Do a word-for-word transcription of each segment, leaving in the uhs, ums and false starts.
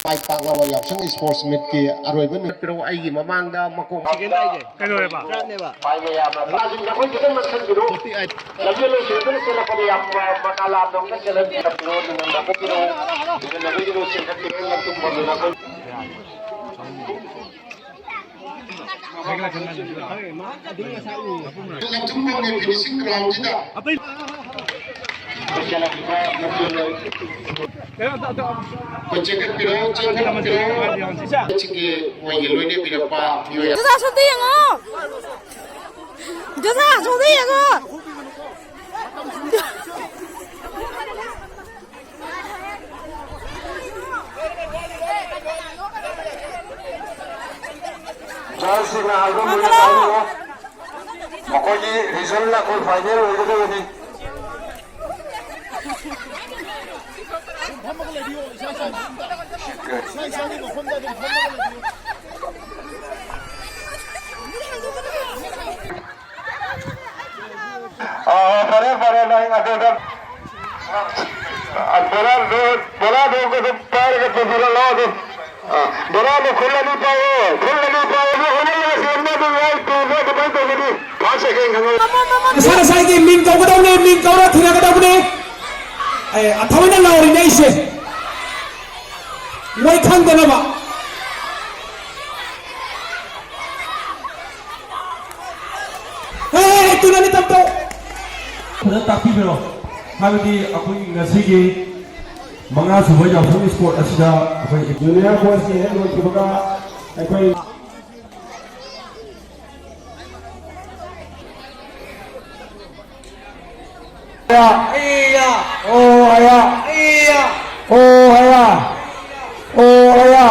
ꯃꯥꯏ ꯄꯥꯛꯂꯕ ꯌꯥꯎꯁꯪ ꯏꯁꯄꯣꯔꯠꯁ ꯃꯤꯠꯀꯤ ꯑꯔꯣꯏꯕ ꯅꯨꯃꯤꯠ꯫ ꯄꯤꯔꯛꯎ ꯑꯩꯒꯤ ꯃꯃꯥꯡꯗ ꯃꯀꯣꯛ ꯀꯩꯅꯣ ꯍꯥꯏꯕ? ꯄꯥꯏꯕ ꯌꯥꯕ ꯇꯥꯁꯤꯡ ꯅꯈꯣꯏ ꯈꯤꯇꯪ ꯅꯛꯁꯟꯕꯤꯔꯣ꯫ ꯂꯝꯖꯦꯜ ꯂꯣꯏꯁꯤꯟꯗꯨꯅ ꯆꯦꯜꯂꯛꯄꯗ ꯌꯥꯝ ꯃꯀꯥ ꯂꯥꯝꯗꯧꯅ ꯆꯦꯜꯍꯟꯕꯤꯔꯛꯄꯤꯔꯣ꯫ ꯅꯪ ꯅꯈꯣꯏꯒꯤꯗꯣ ꯅꯈꯣꯏꯒꯤꯗꯣ ꯆꯤꯡꯈꯠꯄꯤꯔꯣ꯫ ꯅꯪ ꯇꯨꯝꯐꯝꯗꯨ ꯅꯈꯣꯏ ꯂꯝꯖꯤꯡꯕꯝꯒꯤ ꯐꯤꯅꯤꯁꯤꯡ ꯒ꯭ꯔꯥꯎꯟꯁꯤꯗ ꯑꯩꯈꯣꯏ ꯆꯦꯟꯈꯠꯄꯤꯔꯣ, ꯆꯦꯟꯈꯠꯄꯤꯔꯣ꯫ ꯁꯤꯒꯤ ꯃꯣꯏꯒꯤ ꯂꯣꯏꯅꯕꯤꯔꯛꯄ ꯃꯤꯑꯣꯏ ꯆꯨꯖꯥꯛ ꯁꯣꯝꯗ ꯌꯦꯡꯉꯣ꯫ ꯆꯨꯖꯥꯛ ꯁꯣꯝꯗ ꯌꯦꯡꯉꯣ꯫ ꯖꯔꯁꯤꯅ ꯍꯥꯏꯕ ꯃꯨꯟꯅ ꯇꯥꯕꯤꯌꯨ꯫ ꯃꯈꯣꯏꯒꯤ ꯔꯤꯖꯜꯅ ꯑꯩꯈꯣꯏ ꯐꯥꯏꯅꯦꯜ ꯑꯣꯏꯒꯗꯕꯅꯤ꯫ ꯑꯥ, ꯐꯔꯦ, ꯐꯔꯦ, ꯅꯪ ꯑꯗꯨꯗ, ꯑꯥ, ꯕꯣꯂꯥꯗꯣ, ꯕꯣꯂꯥꯗꯣ ꯑꯗꯨꯝ ꯄꯥꯏꯔꯒ ꯄꯨꯕꯤꯔꯣ, ꯂꯥꯛꯑꯣ ꯑꯗꯨꯝ꯫ ꯑꯥ, ꯕꯣꯂꯥꯗꯣ ꯈꯨꯜ ꯑꯅꯤ ꯄꯥꯏꯌꯣ, ꯈꯨꯜ ꯑꯅꯤ ꯄꯥꯏꯌꯣ, ꯍꯣꯠꯅꯕ ꯁꯦꯝꯕ ꯑꯗꯨꯝ ꯌꯥꯏ, ꯇꯨꯕ ꯑꯗꯨꯃꯥꯏꯅ ꯇꯧꯒꯅꯤ꯫ ꯐꯥꯔꯁ, ꯁꯦꯀꯦꯟ ꯈꯪꯍꯧ-, ꯃꯁꯥ ꯃꯁꯥꯒꯤ ꯃꯤꯡ ꯀꯧꯒꯗꯕꯅꯦ, ꯃꯤꯡ ꯀꯧꯔ ꯊꯤꯔꯛꯀꯗꯕꯅꯦ꯫ ꯑꯦ, ꯊꯑꯣꯏꯅ ꯂꯥꯎꯔꯤꯅꯦ ꯑꯩꯁꯦ꯫ ꯃꯣꯏ ꯈꯪꯗꯅꯕ꯫ ꯍꯦ, ꯍꯦ, ꯍꯦ, ꯇꯨꯅꯅꯤ ꯇꯞ ꯇꯧ꯫ ꯐꯖꯅ ꯇꯥꯛꯄꯤꯕꯤꯔꯣ꯫ ꯍꯥꯏꯕꯗꯤ ꯑꯩꯈꯣꯏꯒꯤ ꯉꯁꯤꯒꯤ ꯃꯉꯥ ꯁꯨꯕ ꯌꯥꯎꯁꯪ ꯏꯁꯄꯣꯔꯠ ꯑꯁꯤꯗ ꯑꯩꯈꯣꯏ ꯖꯨꯅꯤꯌꯔ ꯕꯣꯏꯁꯀꯤ ꯍꯦꯛ ꯂꯣꯏꯈꯤꯕꯒ ꯑꯩꯈꯣꯏ ꯍꯩꯌꯥ! ꯍꯩꯌꯥ! ꯑꯣ ꯍꯩꯌꯥ! ꯍꯩꯌꯥ! ꯑꯣ ꯍꯩꯌꯥ! ꯑꯣ ꯍꯩꯌꯥ!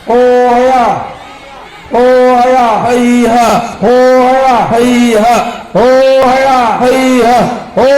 ꯑꯣ ꯍꯩꯌꯥ! ꯑꯣ ꯍꯩꯌꯥ! ꯍꯩꯍꯥ! ꯑꯣ ꯍꯩꯌꯥ! ꯍꯩꯍꯥ! ꯑꯣ ꯍꯩꯌꯥ! ꯍꯩꯍꯥ! ꯑꯣ